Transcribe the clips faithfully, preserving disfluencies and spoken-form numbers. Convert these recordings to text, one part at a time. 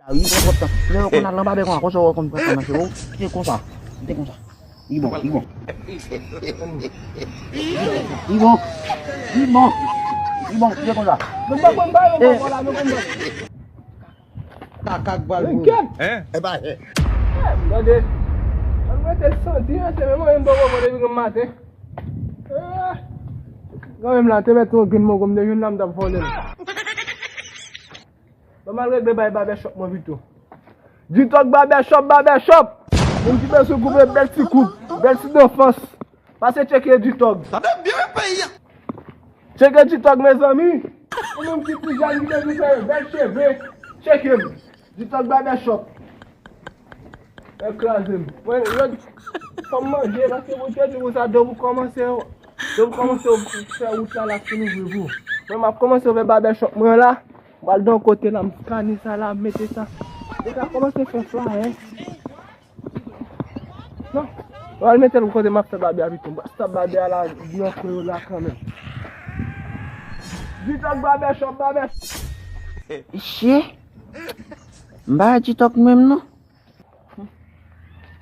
Li pran twòp tan. Lè yo konn al nan babè konsa, konsa yo konn pran tan nan cheve w. Se konsa. Se konsa. Li bon, li bon. Li bon. Li bon. Li bon, se konsa. Mwen pa konn ba yo konsa la, mwen konn ba. Kaka k pral boule. Kèt! Hein? E pa, eh. Eh, gade. Mwen te santi, hein, se menm mwen menm poko pran depi granm maten. Eh. Kanmenm la, te mèt yon grenn mongon, m te jwenn la, m t ap vòlè l. Ban m al regle bay babèchòp mwen pito. G-Talk Babèchòp, babèchòp! Moun ki bezwen koupe bèl ti koup, bèl ti danfans. Pase tcheke G-Talk. Sa te byen peyi a. Tcheke G-Talk, mezanmi. Ou menm ki ti jèn ki bezwen fè bèl cheve, tcheke m. G-Talk Babèchòp. Ekraze m. Mwen, lòt, fò m manje, paske pou te di konsa, depi w kòmanse, depi w kòmanse fè wout la, l ap fin ouvri pou ou. Mwen, m ap kòmanse ouvè babèchòp mwen la. M pral nan kote la, m skane sa la, m mete sa. Deja kòmanse fè flayè. Non. M pral mete l kote m ap fè babè a pito. M pral stop babè a la, nan kwen yo la kanmenm. G-Talk Babèchòp, babè. Mesye, m pa G-Talk menm non.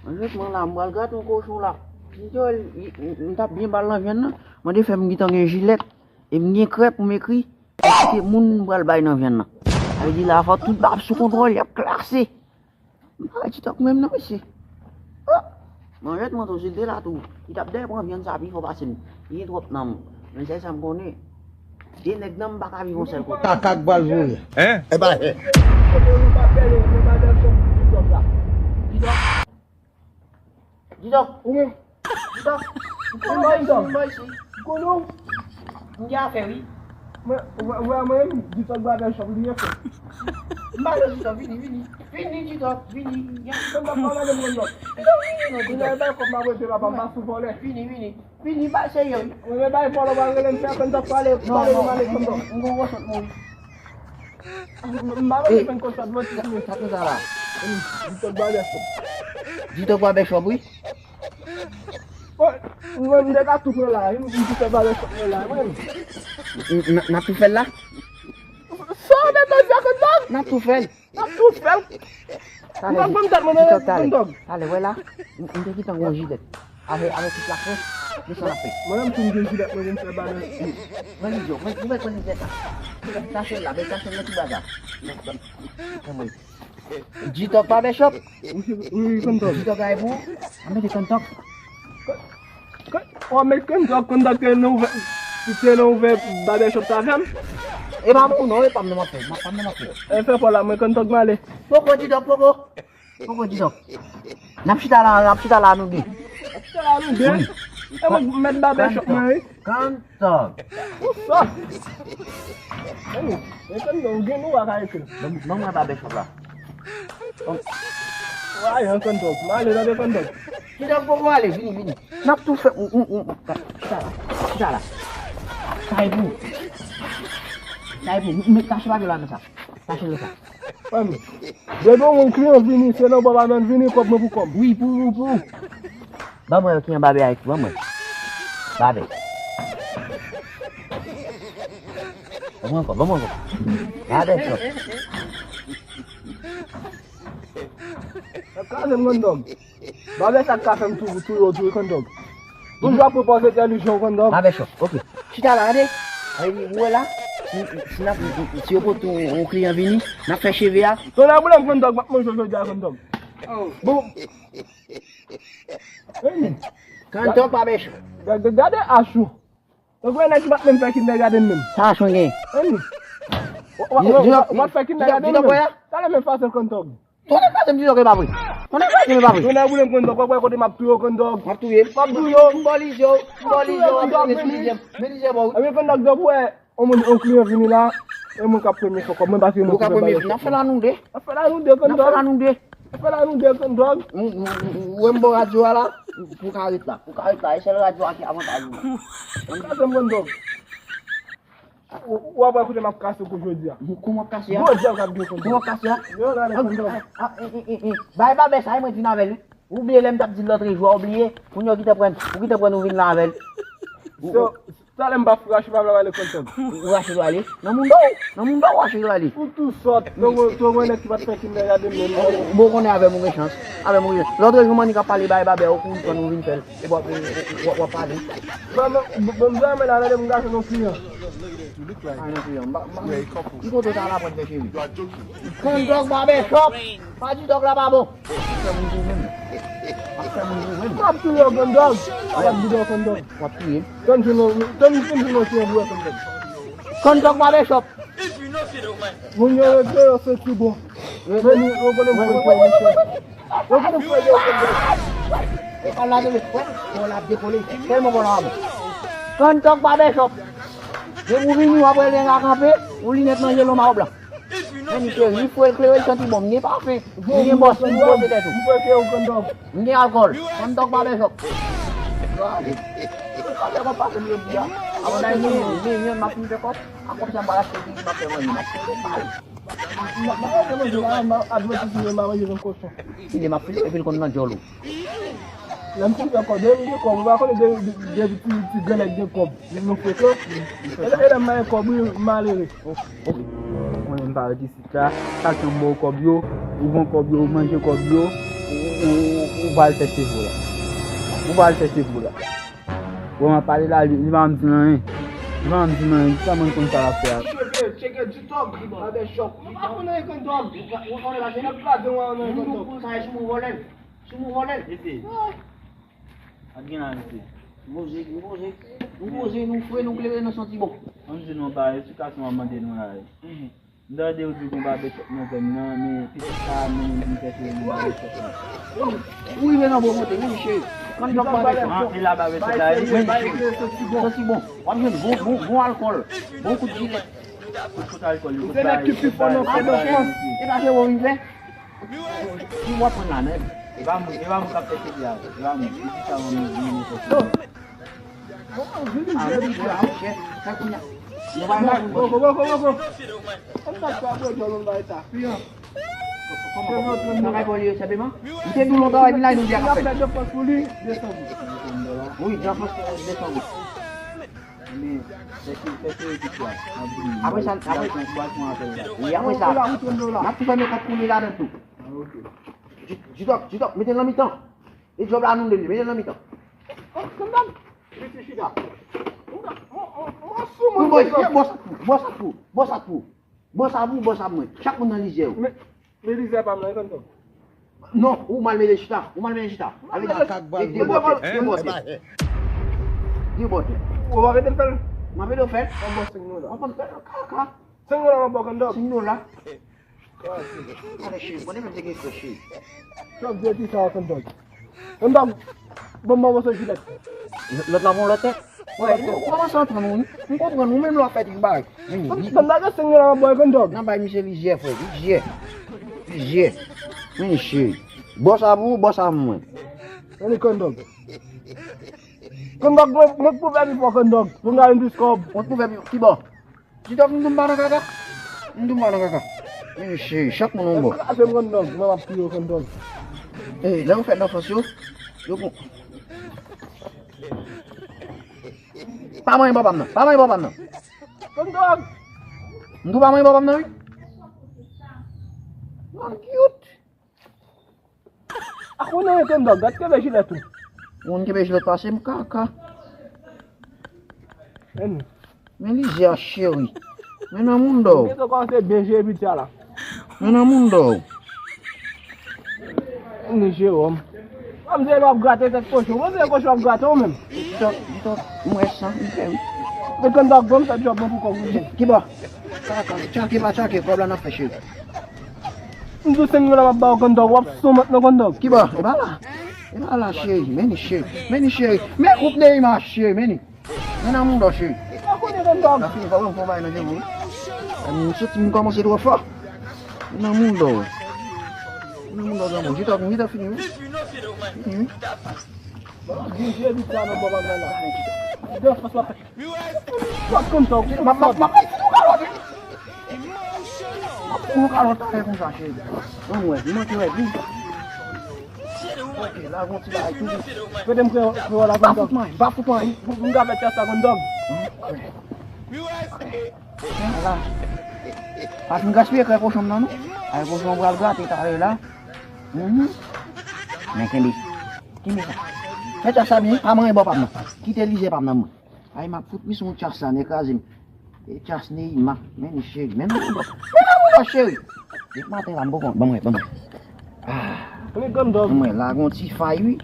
Mwen ret mwen la, m pral gate yon kochon la. M t ap byen ba l nan vyann nan. Mande fè m gentan gen jilèt. E m gen krè pou m ekri. Kantite moun m pral bay nan vyann nan. Sa vle di la fò tout bab sou kontwòl, y ap klase. M pa G-Talk menm non, mesye. Oh! Manjèt mwen tou, si l te la tou, li t ap dèyè pran vyann sa pi fò pase m. Li gen twòp nanm. Men sèl sa m konnen, de nèg nan m pa ka viv yon sèl kote. Kaka k pral voye. Hein? E pa, eh. Kote nou pa pèle, nou pa dèyè chòp G-Talk la. G-Talk. G-Talk. Ou menm? G-Talk. Ou konnen mwen isi, mwen isi. Ou konnen w? M gen afè, wi. Mwen, ou wè, ou wè mwen menm, G-Talk Babèchòp li ye, frè. M pa nan G-Talk, vini, vini. Vini, G-Talk, vini. Mwen pa pale de mwen non. Non, vini, non, G-Talk. Mwen bay kòb m ap rete la, pa m pa sou vòlè. Vini, vini. Vini, bay serye, wi. Mwen bay vòlè, pa rele m, fè G-Talk pale, pale de male, G-Talk. M gon gwo chòt, mwen, wi. M pa vle fè n konsa dlo ti men. Sa konsa la. G-Talk Babèchòp. G-Talk Babèchòp, wi. Mwen, mwen, m te ka tou pran la, m, m te fè babèchòp mwen la, mwen. N, n, n ap tou fè l la? Sa w mete di a G-Talk? N ap tou fè l. N ap tou fè l. Talè, m pa pran tèt mwen nan G-Talk, talè. Talè, wè la, m, m te gentan gon jilèt. Avè, avè tout la frè, men sa n ap fè. Mwen menm tou m gen jilèt mwen pou m fè bagay. Mwen li di yo, mwen, mwen pran jilèt la. Tache l la, men tache l nan ti baga. Mwen, mwen. G-Talk Babèchòp. Wi, wi, G-Talk. G-Talk ay pou. An mete G-Talk. K-, k-, w ap met G-Talk, G-Talk te nan ouvè, te nan ouvè babèchòp sa avè m. E pa pou non, e pa m nan m ap fè, pa m nan m ap fè. E fè fò la, mwen G-Talk m ale. Poko, G-Talk, poko. Poko, G-Talk. N ap chita la, n ap chita la nou de. N ap chita la nou de? Wi. E mwen k mèt babèchòp mwen, wi. G-Talk. Ou sòt. Ann, e G-Talk, ou gen nou a ka ekri. Ban m, ban m wè babèchòp la. Wa, yon G-Talk. M ale tande G-Talk. G-Talk poko ale, vini, vini. N ap tou fè, ou, ou, ou, chita la, chita la. Sa e pou ou. Sa e pou ou. Met tache papye la nan sa. Tache nan sa. Ann. Depi yon moun kliyan vini, se nan bò pa nan vini, kòb mwen pou kòb. Wi, pou ou, pou ou. Ban mwen ki an babè a, ban mwen. Babè. Ban mwen ankò, ban mwen ankò. Babè chòt. Sa kraze m, G-Talk. Babè sa k ka fè m tou, touye w tou, G-Talk. Toujou ap repoze entèlijan, G-Talk. Babè chòt, ok. Chita la, tande. Ay, ou wè la, si, si n ap, si yo pote yon, yon kliyan vini, n ap fè cheve a. Tonnè boule m, G-Talk, m ap manje w jodi a, G-Talk. Oh. Bon. G-Talk, babè chòt. Gade, gade ach ou. Donk, wè nèg ki pa t menm fè kidnè gade m menm. Sa ach mwen gen. Ann. W ap fè kidnè gade m menm. Talè menm fason G-Talk. Tonnè kraze m, G-Talk, e pa vre. Tonnè kraze m, e pa vre. Tonnè boule m, G-Talk, w ap wè kote m ap touye w, G-Talk. M ap touye. M ap touye w. M bò lizye w. M bò lizye w. M ap touye, men lizye m. Men lizye m, wi. Ebyen, G-Talk, donk, wè, yon moun, yon kliyan vini la, e mwen k ap premye fè kòb, mwen pa se moun ki fè bagay. Ou ka premye vini, n ap fè l a nou de. N ap fè l a nou de, G-Talk. N ap fè l a nou de. Fè la nou de G-Talk. Ou, ou, ou, ou wè m bò radyo a la? Ou ka ret la. Ou ka ret la. E sèl radyo a ki avantaj ou. Ou ka fè m G-Talk. Ou, ou ap wè kote m ap kase kou jodi a. Kòman w ap kase a? Jodi a w ap gen G-Talk. Kòman w ap kase a? Yo, gade G-Talk. Ah, ah, eh, eh, eh, eh. Bay babè sa, e mwen di n avè l, wi. Ou bliye lè m t ap di l lòt jou a, ou bliye? Kounye a w kite pran, ou kite pran nou vin la avè l. So, Talè m pa fou rache pa vle ale kontan. Ou rache dwa ale? Nan moun do w, nan moun do w rache dwa ale. Ou tou sòt, tou gon nèg ki pa t fè krim nan gade menm. Bon, konnen avè m ou gen chans. Avè m ou gen chans. Lòt jou mannik ap pale bay babè ou kouri pran ou vin fè l. Ou w ap pale. Bon, bon, bon, bon, men la, lè m gason non kliyan. Ah, non kliyan. M kote w ta la pran fè cheri. Kondòg babè chòp. Pa di dòg la pa bon. Ap fè moun pou menm. Ap fè moun pou menm. W ap touye w kondòg. W ap di w kondòg. W ap touye. Tann jou non, tann jou non se yon bwè kondòg. Kondòg pa bèchòp. Moun yo rete yo soti bon. Men nou, yo konnen m fwe yo, mesye. Yo konnen m fwe yo, kondòg. E pa la de fwe, fwe la dekole. Tèlman bon la bon. Kondòg pa bèchòp. Depi w vini, w ap wè nèg la kanpe, yon linèt nan je l, yon mawo blan. Men li cheri, li fre, l klere, l santi bon. M gen pafen. M gen bòs, m pwose tèt ou. M gen alkòl. Kondòg pa bèchòp. Avantaj mwen, m gen yon, m ap fin fè kòb. A kòb sa, m pral achte bigi, m ap fè manje, m ap fè manje. M ap fè manje la, m ap advètisi, m ap manje nan kochon. Li di m ap file, epi l konn nan djòl ou. Lè m fin fè kòb, depi m gen kòb, ou pa konnen depi, depi ti, ti grannèg gen kòb, nou frekan. E lè, e lè m pa gen kòb, wi, m malere. Ou konnen m pa ret isit la, chak jou m ba w kòb yo, ou pran kòb yo, ou manje kòb yo, ou, ou, ou, ou pral fè cheve w la. Ou pral fè cheve w la. Bon, m ap pale la, li, li pa janm di m anyen. Li pa janm di m anyen, li sèlman konn sa l ap fè a. Cheve, cheve di tòg, babè chòp. Ou pa konnen kondòg. Ou konnen pa konnen kondòg. Sou mou vòlè l. Sou mou vòlè l. Mesye. Ap gen la, mesye. Nou poze, nou poze. Nou poze, nou fre, nou klere, nou santi bon. Ann di nou pa, esplikasyon w ap mande nou la. M tande w di w gon babè chòp nan zòn nan, men pitit sa a, mwen menm, m chèche yon babè chòp la. Ou rive nan bon kote, men cheri. Kondòg babè chòp. Ah, e la babè chòp la ye. Men cheri. Santi bon. W ap jwenn bon, bon, bon alkòl. Bon kout jilèt. Kout alkòl yo, kout bagay, kout bagay, kout bagay, mesye. E pa cheri w rive. Si w ap pran la menm. E pa moun, e pa moun k ap fè cheve a. E pa moun. Pitit sa, mwen menm, mwen menm, mwen menm. Bon, vini, vini, vini. Boko, boko, boko. Ann bat pa bwè djòl, ann bay ta. Piyan. Travay pou li yo senpleman. M te di w lontan, epi la, nou di a ka fèt. Wi, Jean François, de san goud. Apre sa, apre, wi, apre sa, n ap tou fè mekòp pou li ladan tou. Jitòk, jitòk, mete l nan mitan. E djòb la nou de li, mete l nan mitan. Kondòg, rete chita. Mwen, mwen, mwen sou mwen, kondòg. Bòs ap pou, bòs ap pou, bòs ap pou. Bòs ap pou, bòs ap mwen. Chak moun nan lizyè yo. Men, men lizyè pa m nan, kondòg. Non, ou mal mete chita, ou mal mete chita. Avè makak bal de bòtè, de bòtè. De bòtè. Ou pa rete l fè l? M ap ede w fè l. An bon, senk dola. W ap fè l kaka. Senk dola m ap ba w, kondòg. Senk dola. Gade cheri, konnen menm te gen frè cheri. Chòf de ti sa, kondòg. Kondòg, bon, bon, bon, se jilèt. Lòt la, bon, lòt tèt. Wè, ou kòmanse antann ou, wi. M konprann ou, menm lè w ap fè ti bagay. Kondòg, gen senk dola m ap ba w, kondòg. Nan bay misye lizyè, frè, lizyè. Lizyè. Men cheri. Bòs ap ou, bòs ap mwen. Ann kondòg. Kondòg, mwen, mwen pou fè pifò, kondòg. Pou m gade plis kòb. Mwen pou fè pifò, ki bò? Jitòk, m tou m pa nan kaka. M tou m pa nan kaka. Men cheri, chak moun yon bò. Kraze m kondòg, mwen m ap touye w kondòg. E, lè yo fè nan fòs yo, yo kon. Pa manyen papa m nan, pa manyen papa m nan. Kondòg. M tou pa manyen papa m nan, wi. Nan cute. A konnen kondòg, gad kenbe jilèt ou. Moun kenbe jilèt pase m kaka. Men. Men lizyè cheri. Men nan moun dò. Gen kòmanse byen jwe piti a la. Men nan moun dò. Men Jewòm. Kòm se lè w ap grate tèt kochon. Mwen se kochon w ap grate ou menm. Jitòk, jitòk, m wè san, m fè wi. Men kondòg, bon, m fè djòb mwen pou kòb ou. Ki bò? Kaka, tchake pa tchake, kòb la n ap fè cheri. M di w senk dola m ap ba w kondòg, w ap sou mant nan kondòg. Ki bò? E pa la. E pa la, cheri. Men ni cheri. Men ni cheri. Men koup Neymar, cheri. Men ni. Men nan moun dò, cheri. Ou pa konnen kondòg. Nan fini, pa wè m fè yon bagay nan je w. M soti, m kòmanse twò fò. Men nan moun dò. Men nan moun dò, granmoun. Jitòk, m gentan fini, wi. Fini, wi. Bon, di je di sa nan bò bagay la. De fòs la. Wap konn sa, w ap, w ap, w ap fout ou kalòt, wi. W ap fout ou kalòt talè konsa, cheri. Ban m wè, li manke rèd, wi. Ok, la gon ti bagay tou. Prete m kreyòl la, Kondòg. Pa fout mwen, pa fout mwen. M ka fè tchas la, Kondòg. Ala. Pa fin gaspiye krè kochon m nan, non. Ay, kochon pral grate talè la. Mhm. Men kenbe. Kenbe sa. Fè tchas la byen, pa manyen bò pa m nan. Kite lizè pa m nan, mwen. Ay, m ap fout misyon tchas la, nèg kraze m. E tchas Neymar, men li cheri, men nan mouda. Men nan mouda, cheri. Depi maten la, m poko, ban mwen, ban mwen. Ah. Ban mwen, la gon ti fay, wi.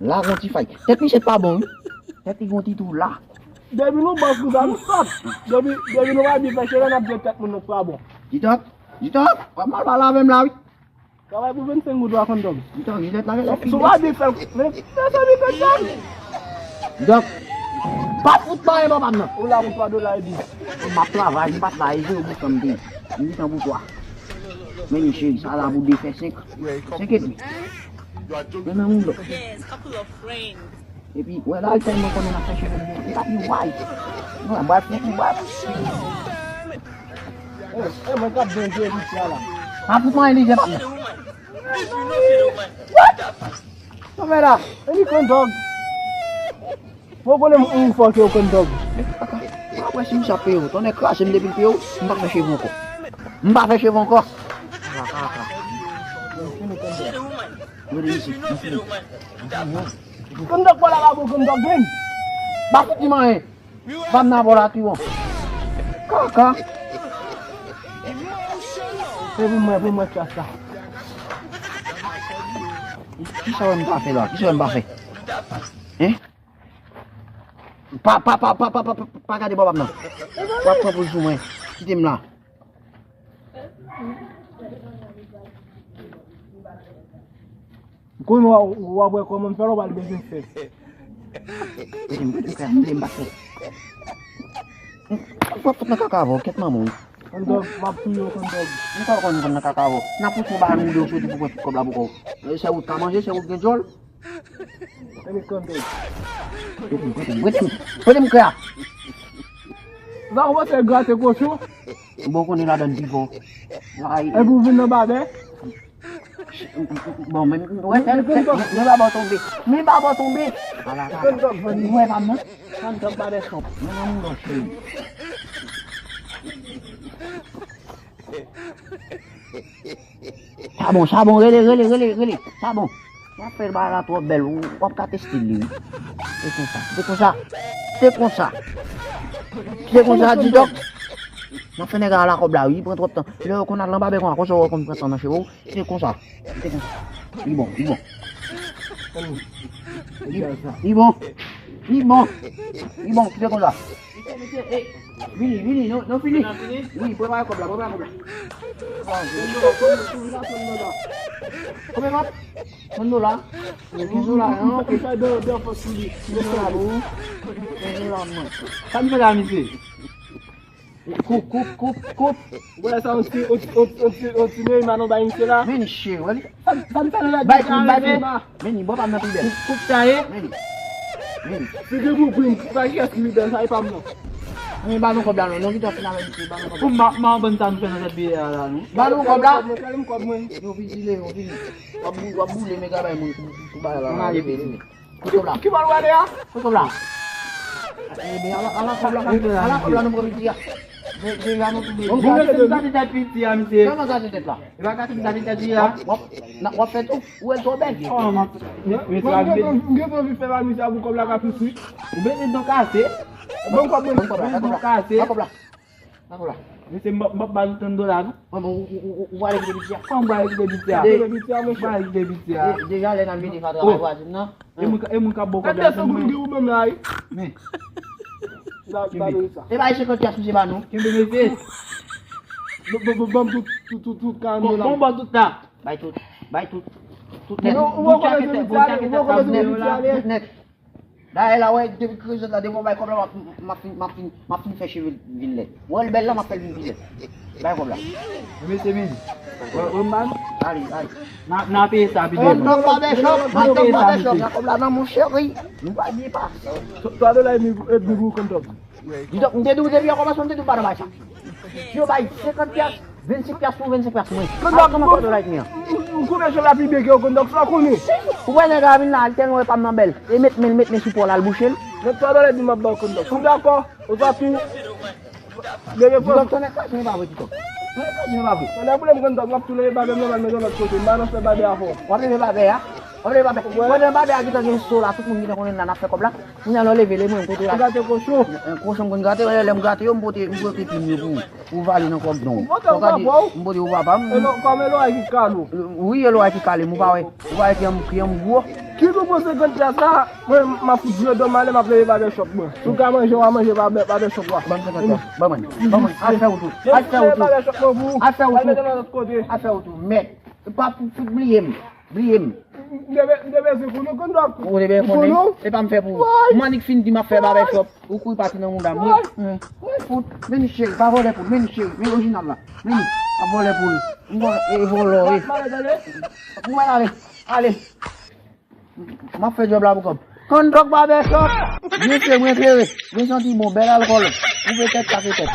La gon ti fay. Tèt misye pa bon, wi. Tèt li gon ti twou la. Depi nou bòs konsa, nou sòt. Depi, depi nou pa byen fè cheve, n ap di tèt moun nan pa bon. Didòk, Didòk, w ap mal pale avè m la, wi. Travay pou vennsenk goud, wa, Kondòg. Didòk, Didòk, lave lè fini. Si w pa byen fè l, men, men sa li konn fè. Didòk, pa fout mwen, papa m nan. Ou la pou twa dola e di. M ap travay, m pa t la, e zewo pou sanm te. M di tan pou twa. Men li cheri, sa la pou de fè senk. Senk edmi. Men nan moun dòk. Epi, wè la, l tèlman konnen n ap fè cheve l byen. E pa pi waj. Non, bwè, fouti bwè. E, e, mwen k ap byen jwe epi sa la. Pa fout mwen, li jè pa. What? Sa fè la? E li Kondòg. Mwen konnen m ou fò ke w Kondòg. Mwen wè si m sa peye w. Tonnè kraze m depi l peye w, m pa fè cheve ankò. M pa fè cheve ankò. Kaka, kaka. Mwen fini Kondòg. Mwen reyisi. Mwen fini. Kondòg pa la la bon Kondòg vin. Pa fout di m anyen. Fam nan bò la pi bon. Kaka. Se pou mwen, pou mwen tchas la. Kisa w wè m pa fè la? Kisa w wè m pa fè? Hein? Pa, pa, pa gade bò pa m nan. W ap pran poz sou mwen. Kite m la. M konnen w, w ap wè kòman m fè l, w pral bezwen fè. Mete m, mete m, mete m, mete m pa fè. W ap fout nan kaka avè w, kèt manman w. Kondòg, m ap touye w, Kondòg. M pa konn konn nan kaka avè w. N ap fout yon bagay moude w soti pou pran tout kòb la pou kò w. E se ou k ka manje, se ou k gen djòl. Prete m, prete m, prete m, prete m krè a. Sa w panse grate kochon? Bon, konnen ladann pi fò. Ay. Epi w vin nan babè? Bon, men, wè, men, men, men baba w tonbe. Men baba w tonbe. Ala, ala. Wè, pa m nan. Fann tanp babè chòp. Men nan moun lòt cheri. Sa bon, sa bon, rele, rele, rele, rele. Sa bon. W ap fè bagay la twò bèl, w, w ap ka teste li, wi. Se konsa, se konsa. Se konsa. Se konsa, Didòk. N ap fè nèg la lakòb la, wi, pran twòp tan. Lè yo konn al nan babè konsa, konsa w konn pran tan nan cheve w. Se konsa. Se konsa. Li bon, li bon. Li, li bon. Li bon. Li bon, kite konsa. Mesye, mesye, e, vini, vini, nou, nou fini. Nou fini? Wi, prepare kòb la, prepare kòb la. Konbyen kòb? Konbyen dola? Kenz dola, non? Kenz dola pou ou. Kenz dola mwen. Sa m fè la, mesye? Koup, koup, koup, koup. Ou wè sa, yon ti, yon ti, yon ti, yon ti, yon ti Neymar nou bay misye la? Men cheri, wè li. Sa, sa m fè nan lòt bay koup, bay koup. Men li, bò pa m nan pi bèl. Koup, koup sa ye? Men li. Men li. Se gen pou prim, pa kiyès ki pi bèl, sa e pa m non. Men ba nou kòb la non, nou gentan fin avè misye, ba nou kòb la. Pou m, m a konprann sa nou fè nan tèt biyè a la non. Ba nou kòb la. Mwen, kale m kòb mwen. Yo vin dile, yo vin. W ap bou-, w ap boule mega bay moun pou, pou, pou bagay la. Mwen ale vini. Kote w la? Ki bò w ale a? Kote w la? Ebyen, ala, ala kòb la, ala kòb la nou pran piti a. De-, deja nou toude. Bon, gade tèt piti a, misye. Kòman gade tèt la? E pa gade tèt la, tèt li a. W ap, w ap, w ap fè tou. Ou wè l twò bèl. Oh, m ap, m gentan anvi fè bagay misye a pou kòb la ka plis wi. Ou bezwen don kase? Ban m kòb mwen. Ban m kòb la, ban m kòb la. Ban m kòb la. Dakò la. Mesye, m p ap, m p ap ba nou trant dola non. Mwen, bon, ou, ou, ou, ou, ou prale kite piti a. Kòman m prale kite piti a? Kite piti a, monchè. M prale kite piti a. De-, deja lè n ap vini fatra la vwazin nan. E moun, e moun k ap ba w kòb la, se mwen. Men. Kenbe. E bay senkant pyas misye ba nou. Kenbe, mesye. Bon, bon, bon, bon, tout, tout, tout, tout karant dola. Bon, bon, tout la. Bay tout. Bay tout. Tout nèt. Bon, bon, tout nèt. Tout nèt. Dayè la, wè, depi krezèt la, depi w bay kòb la, m ap, m ap fin, m ap fin, m ap fin fè cheve l vin lèd. Wè l bèl la, m ap fè l vin pi lèd. Bay kòb la. Mesye, men. Wè, wè, m ba nou. Ale, ale. N a, n a peye sa pi devan. N a peye sa, mesye. Kòb la nan mon cheri. Nou pa byen pase. Twa dola edmi, edmi pou kòb. Dizon, m te di w depi an kòmansman, m te di w pa nan bay sa. Si yo bay senkant pyas, vennsenk pyas pou vennsenk pyas mwen. Kondòk, kòman kòdòk la et mi an? M, m, m konnen chèf la pi byen ke yo, Kondòk, sa w konnen. Ou wè nèg la vin la, li tèlman wè pa m nan bèl. E met men, met men sou pòl al bouche l. Mwen twa dòlè di m ap ba w kondòk. Ou dakò? Ou pa tou. Bebe fò. Dikòb, tonnè kraze, men pa vre, Dikòb. Tonnè kraze, men pa vre. Tonnè boule m kondòk, m ap tou leve babè m nan, m al met yon lòt kote. M pa nan fè babè a fò. W ap leve babè a? W ap leve babè. Wè. Pandan babè a gentan gen so la, tout moun gentan konnen l la, n ap fè kòb la. Kounye a lè w leve, leve mwen kote w la. Ou gate kochon. Kochon m konn gate, lè m gate yo, m pote, m pote plim yo pou ou. Ou vale nan kòk non. Ou pote ou papa w. M pote ou papa m. E non, kòm e lòy ki kale w. Wi, e lòy ki kale m, ou pa wè. Ou pa wè ki yanm, ki yanm gwo. Ki gwo senkant pya sa, mwen, m ap fout vye dòm ale, m ap leve babè chòp mwen. Si w ka manje, w a manje babè, babè chòp la. Ban m senkant pya. Ban mwen. Ban mwen. Al fè wout ou. Al fè wout ou. Al fè wout ou. Al fè wout ou. Mèt. Pa fout bliye m. Bliye m. M te be-, m te bezwen konnen kondòk. Ou te bezwen konnen? E pa m fè pou ou. M annik fin di m ap fè babè chòp. Ou kouri pati nan mouda m. Wi. Wi, fout. Men cheri, pa vòlè poul. Men cheri, men orijinal la. Men, pa vòlè poul. M bon, e vòlò, e. Pou mwen ale. Ale. M ap fè djòb la pou kòb. Kondòk babè chòp. Mesye, mwen klere. Mwen santi bon, bèl alkòl. Koupe tèt, kase tèt.